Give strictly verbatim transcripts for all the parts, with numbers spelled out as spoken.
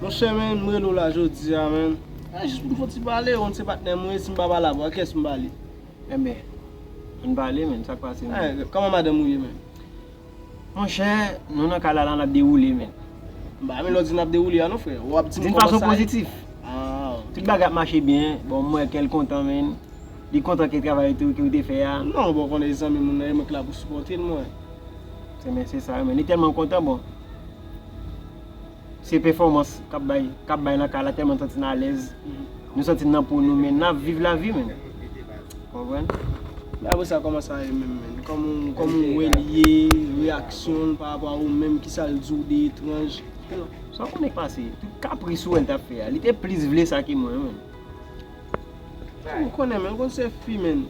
Monchè, men, m rele w la jodi a, men. E jis pou m fè yon ti pale, ou konn se patnè m ou ye, si m pa pale avè w, ak kiyès m pale? Enben, ann pale, men, sa k pase, men? Eh, kòman madanm ou ye, men? Monchè, nou nan kay la, la, n ap dewoule, men. M pa renmen lè w di n ap dewoule a non, frè. W ap di m kòman sa ye. D'une façon positive. Ah, ok. Tout bagay ap mache byen. Bon, m wè kè l kontan, men. Li kontan ke travay tou ke ou te fè a. Non, bon, konnen zanmi moun nan, e mwen ki la pou sipòte l, mwen. Se, men se sa, men li tèlman kontan, bon. Se pèfòmans k ap bay, k ap bay nan kay la, tèlman n santi n alèz. Nou santi n nan po nou, men n ap viv lavi, men. Konprann? Men apre sa, kòman sa ye menm, men? Kòman, kòman w wè l ye, reyaksyon l pa rapò a ou menm, kisa l di w de etranj? Sa w konnen k pase, tout kapris ou wè l t ap fè a, li te plis vle sa ke mwen, men. Ou konnen, men, ou konn se fi, men.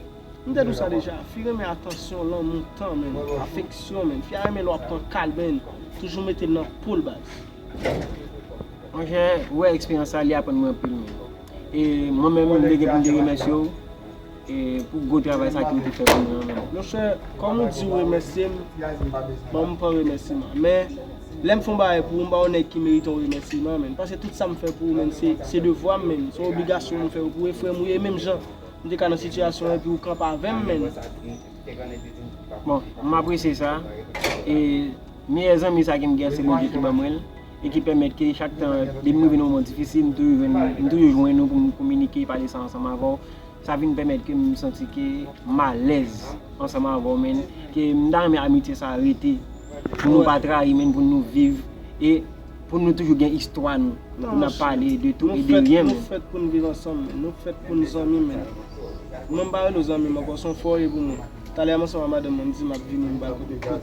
M te di w sa deja, fi renmen atansyon, lanmou, tan, men, afeksyon, men. Fi a renmen lè w ap pran ka l, men, toujou mete l nan po l, baz. Monchè, ou wè eksperyans sa, li aprann mwen anpil, men. E mwen menm, m te gen pou m te remèsye w, e pou gwo travay sa ke w te fè pou mwen an, men. Monchè, kòm ou di w remèsye m, bon, m pran remèsiman. Men, lè m fè yon bagay pou ou, m pa yon nèg ki merite yon remèsiman, men. Paske tout sa m fè pou ou, men, se, se devwa m, men. Se yon obligasyon m fè pou ou, e frè m ou ye, menm jan m te ka nan sitiyasyon epi ou kanpe avè m, men. Bon, m apresye sa. E meyè zanmi sa ke m gen, se Bondye ki ban mwen l. E ki pèmèt ke chak tan, depi nou vin nan moman difisil, m toujou jwenn, m toujou jwenn ou pou m kominike, pale sa ansanm avè w. Sa vin pèmèt ke m santi ke m alèz ansanm avè w, men. Ke m ta renmen amitye sa rete. Pou nou pa trayi, men, pou nou viv. E pou nou toujou gen istwa nou. Pou n ap pale de tout e de ryen, men. Non, monchè, nou fèt pou n viv ansanm, men. Nou fèt pou n zanmi, men. Mwen, m pa rele w zanmi m ankò, se yon frè w ye pou mwen. Talè a, m ansanm ak madanm mwen, m di m ap vini, m pral kote w.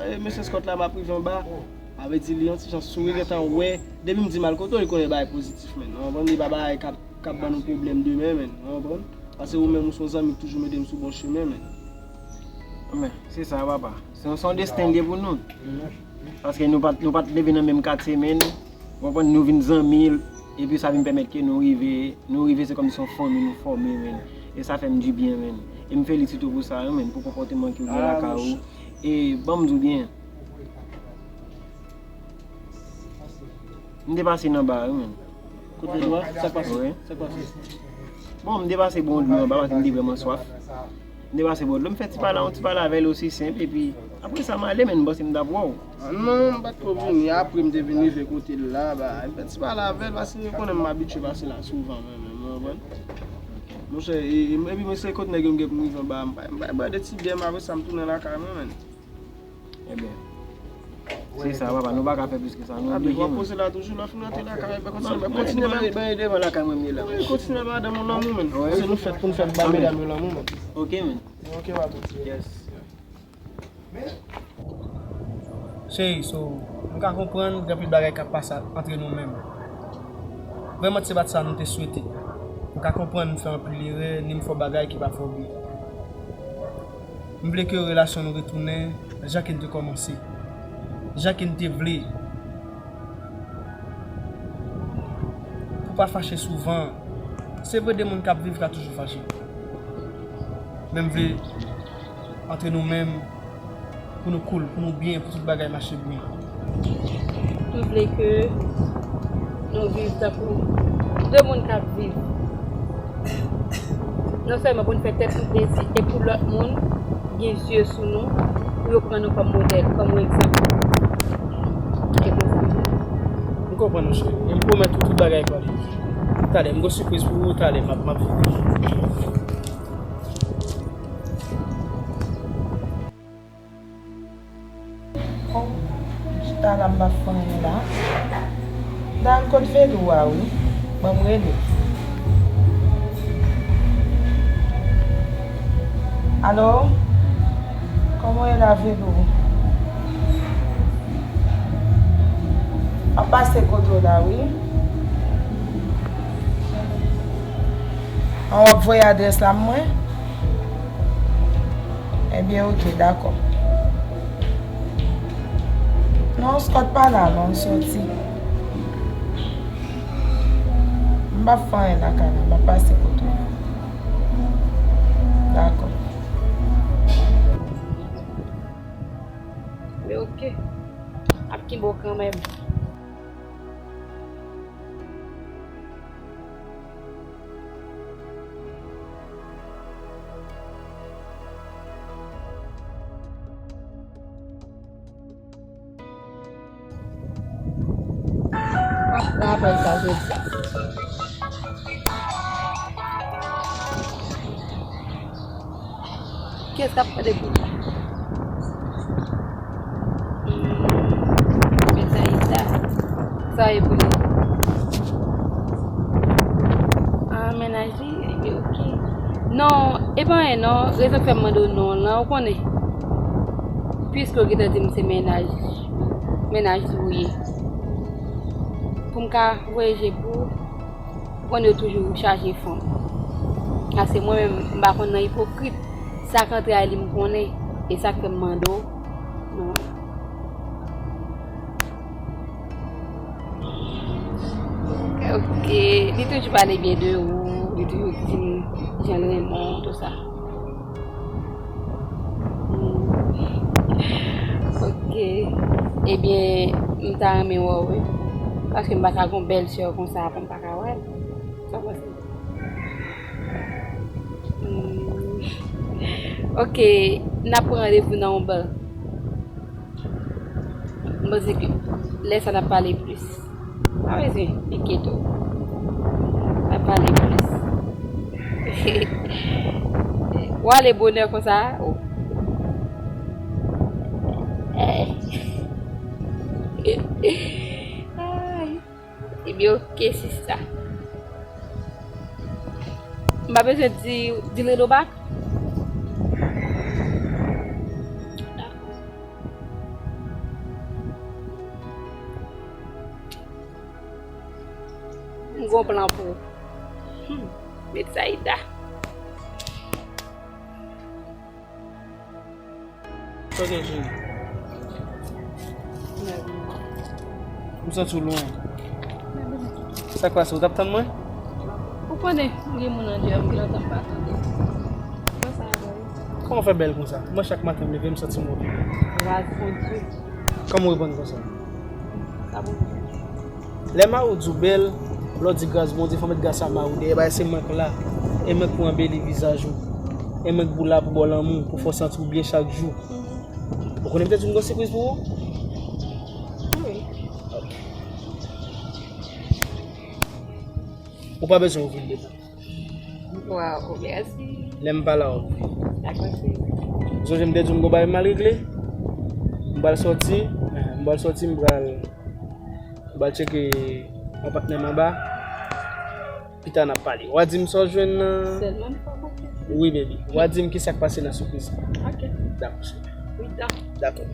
E mesye Scott la, m ap rive anba. Sa vle di, li yon ti jan souri, gentan wè. Depi m di m al kote w, li konnen bagay pozitif, men. Ou konprann? Li pa bagay k ap, k ap ban nou pwoblèm demen, men. Ou konprann? Paske ou menm, ou se yon zanmi k toujou mete m sou bon chemen, men. Men, se sa, papa. Se yon, se yon desten li ye pou nou. Paske nou pa t, nou pa t leve nan menm katye, men, ou konprann, nou vin zanmi, epi sa vin pèmèt ke nou rive, nou rive, se kòmsi se yon fanmi nou fòme, men. E sa fè m dibyen, men. E m felisite w pou sa, wi, men, pou konpòteman ke w gen lakay ou. E ban m di w byen. M te pase nan ba, wi, men. Kot Vedou a? Sa k pase? Wi. Sa k pase? Bon, m te pase bwè yon dlo anba, paske m te vrèman swaf. M te pase bwè yon dlo, m fè ti pale, yon ti pale avè l osi senp, epi apre sa, m ale, men m panse m t ap wè w. Ah, non, m pa t ko vini, apre m te vin rive kote l la, ba, m fè ti pale avè l, paske ou konnen m abitye pase la souvan, mwen menm, ou konprann? Monchè, e, e, epi mwen se kot nèg yo m gen pou m rive anba, m bay, m bay bwè de ti bè, m apre sa, m tounen lakay mwen, men. Ebyen, se sa, papa, nou pa ka fè plis ke sa, nou oblije, men. Wap poze la toujou, lè w fin rantre lakay, ebyen, kontinye, kontinye bay, bay devan lakay mwen, m ye la. Wi, kontinye bay madanm ou lanmou, men. Wi. Paske nou fèt pou n fè bay medam yo lanmou, men. Ok, men. Ok, papa. Yes. Cheri, so, m ka konprann gen anpil bagay k ap pase antre nou menm. Vrèman, se pa t sa nou te swete. M ka konprann m fè anpil erè, ni m fè bagay ki pa fè w byen. M vle ke relasyon nou retounen jan ke n te kòmanse. Jan ke n te vle. Pou pa fache souvan. Se vre, de moun k ap viv ka toujou fache. Men m vle antre nou menm, pou nou cool, pou nou byen, pou tout bagay mache byen. M vle ke nou viv tankou de moun k ap viv. Non sèlman pou n fè tèt nou plezi, e pou lòt moun gen zye sou nou, pou yo pran nou kòm modèl, kòm yon egzanp. E konsa. M konprann, monchè. E m pwomèt ou tout bagay pral byen. Talè, m gen sipriz pou ou, talè, m ap, m ap vini. Oh, m chita la, m pa fè anyen la. M ta al kot Vedou a, wi. Ban m rele. Alo? Kòman w ye la, Vedou? M ap pase kote w la, wi. An, w ap voye adrès la mwen? Ebyen, oke, dakò. Non, Scott pa la, non, l soti. M p ap fè anyen lakay la, m ap pase kote w. Dakò. Men oke. Ap kenbe w kanmenm. Rapèl sa jodi a. Kiyès k ap mande pou li? Hmm, Betsaida. Sa e pou li. Ah, mennaj li? Ebyen, oke. Non, e pa anyen non. Rezon k fè m mande w non lan, ou konnen. Piske w gentan di m se mennaj, mennaj li w ye. Pou m ka voye je pou ou, ou konnen yo toujou chaje fanm. Paske mwen menm, m pa konn nan ipokrit. Sa k antre a li m konnen. E sa k fè m mande w. Non. Ok. Li toujou pale byen de ou. Li toujou di m jan l renmen w, tou sa. Hmm. Ok. Ebyen, m ta renmen wè w, wi. Paske m pa ka gon bèl sè konsa pou m pa ka wè l. Sa w panse? Hmm. Ok, n ap pran randevou nan yon bè. M panse ke lè sa n ap pale plis. Pa bezwen enkyete w. N ap pale plis. W ale bonè konsa? Oh. Ay. Ebyen, oke, sista. M pa bezwen di, di l rele w back? Dakò. M gon plan pou ou. Hmm, Betsaida. Sa w gen, cheri? M santi w lwen. Sa k pase? Ou t ap tann mwen? Ou konnen, m gen moun andeyò, m gen lontan m pa tande. Kòman w fè bèl konsa? Mwen, chak maten m leve, m santi m move. Gras Bondye. Kòman w reponn konsa? Sa bon. Lè mari w di w bèl, lè w di gras Bondye, fò w met gras a mari w dèyè, bagay se mwen k la. E mwen k pou anbeli vizaj ou. E mwen k pou la pou ba w lanmou, pou fè w santi w byen chak jou. Ou konnen m te di w m gen yon sipriz pou ou? Wi. Ok. Ou pa bezwen ouvri l devan. Waw, mèsi. Lè m pa la, w ap ouvri. Dakò, cheri. Ou sonje m te di w m gen yon bagay m al regle? M pral sòti, m pral sòti, m pral, m pral tcheke yon patnè m anba. Pita n ap pale. W a di m sa w jwenn nan. Sèlman m fè w konfyans. Wi, baby. W a di m ki sa k pase nan sipriz la. Ok. Dakò, cheri. Wi, dakò. Dakò.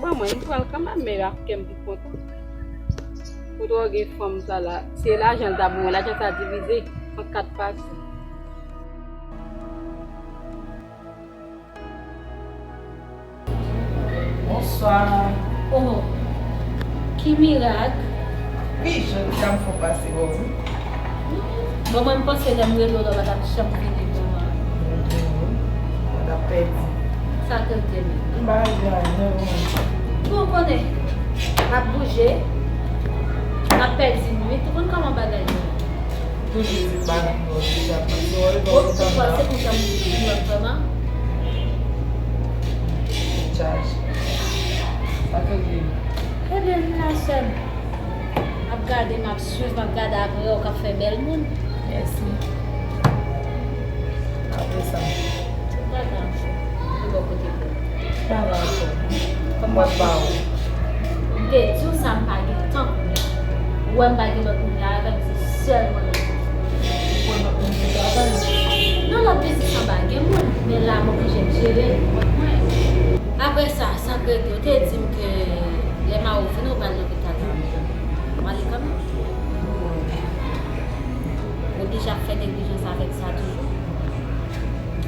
Bon, mwen, m pran l kanmenm, men ak kè m pi kontan. Pou twò gen fanm sa la, se lajan l ta pou mwen, lajan sa divize an kat pati. Bonswa. Oh, ki mirak! Wi, jodi a m fè w pase bò wi. Bon, mwen, m panse lè m rele w la, w pa t ap janm vini pou mwen. Mwen t ap pèdi. Sa k rete menm? M pa regle anyen non. Bon, ou konnen, m ap bouje, m ap pèdi nwit, ou konn kòman bagay yo ye. Toujou di m pa nan mòd deja, paske w wè, bon, ou panse konsa m di w vrèman? Chaj. Sa k regle? Ebyen, m la sè m. M ap gade, m ap swiv, m ap gade apre w k ap fè bèl moun. Mèsi. Apre sa. Tout bagay ap fèt. Li bò kote pou ou. Bagay ankò. Kòman w ap ba ou? M te di w sa, m pa gen tan kounye a. Ou wè m pa gen lòt moun la avè m, se sèl mwen menm. Ou wè lòt moun ki travay? Non, lòt biznis anba gen moun, men la m oblije m jere l pou kont mwen. Apre sa, sa k rete, ou te di m ke lè mari w vini, ou pral lopital la. M ale kanmenm. Ou oblije ap fè neglijans avèk sa toujou.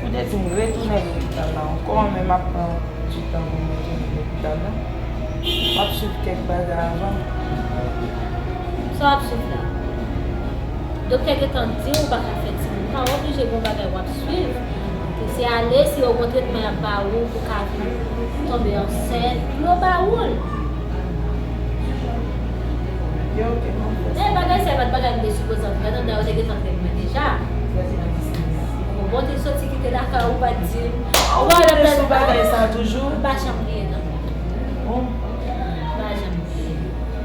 Ou te di m retounen lopital la ankò, men m ap pran ti tan pou m retounen lopital la. M ap swiv kèk bagay avan. Sa w ap swiv la? Doktè gentan di w ou pa ka fè timoun. Pa oblije gen yon bagay w ap swiv. Se ale, si yo gon tretman y ap ba ou pou ka vin tonbe ansent, yo ba ou l. Ok, ok, m ap fè sa. Men bagay sa yo pa t bagay m te sipoze antre ladan, dayè yo te gentan trete mwen deja. Trètman ki sou li a. Bon, te soti kite lakay ou, ou pa t di m. Ou pa t sou bagay sa toujou? M pa janm bliye, non. Bon. M pa janm bliye.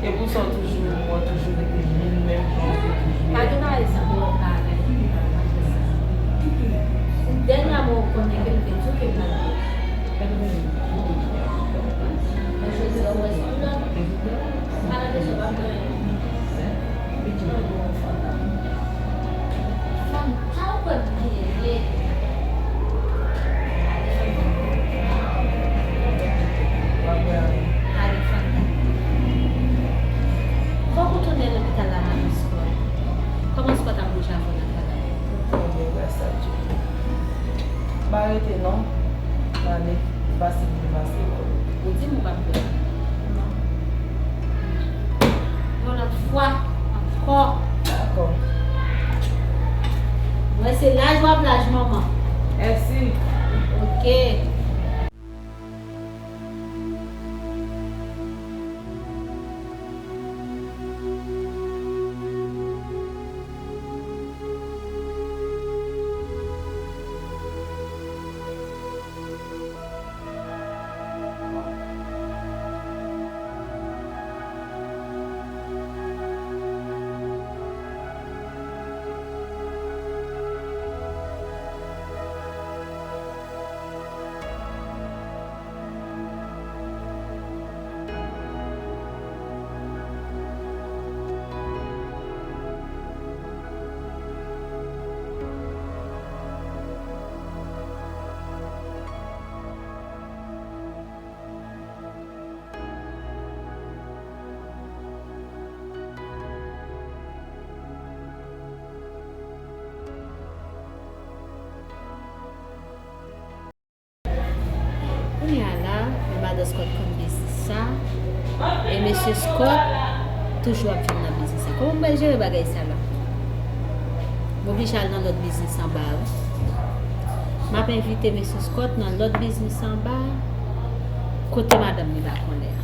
E pou sa w toujou, w toujou rete menm, menm jan w te toujou ye? Pa gen bagay sa, bon, pa gen. Dènyèman, ou konnen ke m te di w ke m pa t bliye. Men jodi a, ou wè se yon lòt. Fanta, ou kwè m bliye vre? Fòk ou tounen lopital la, madan Scott. Kòman Scott ap bouje avè w nan travay? Trè byen, gras a Dye. M pa rete non. M ale. Pase pou pase. Ou di m ou p ap vini. Non. Yon lòt fwa ankò. Dakò. Mwen se laj w ap laj manman. Mèsi. Ok. Kounye a la, men madan Scott konn biznis sa, e mesye Scott toujou ap vin nan biznis sa. Kòman m pral jere bagay sa la? M oblije al nan lòt biznis anba a, wi. M ap envite mesye Scott nan lòt biznis anba a, kote madanm li pa konnen.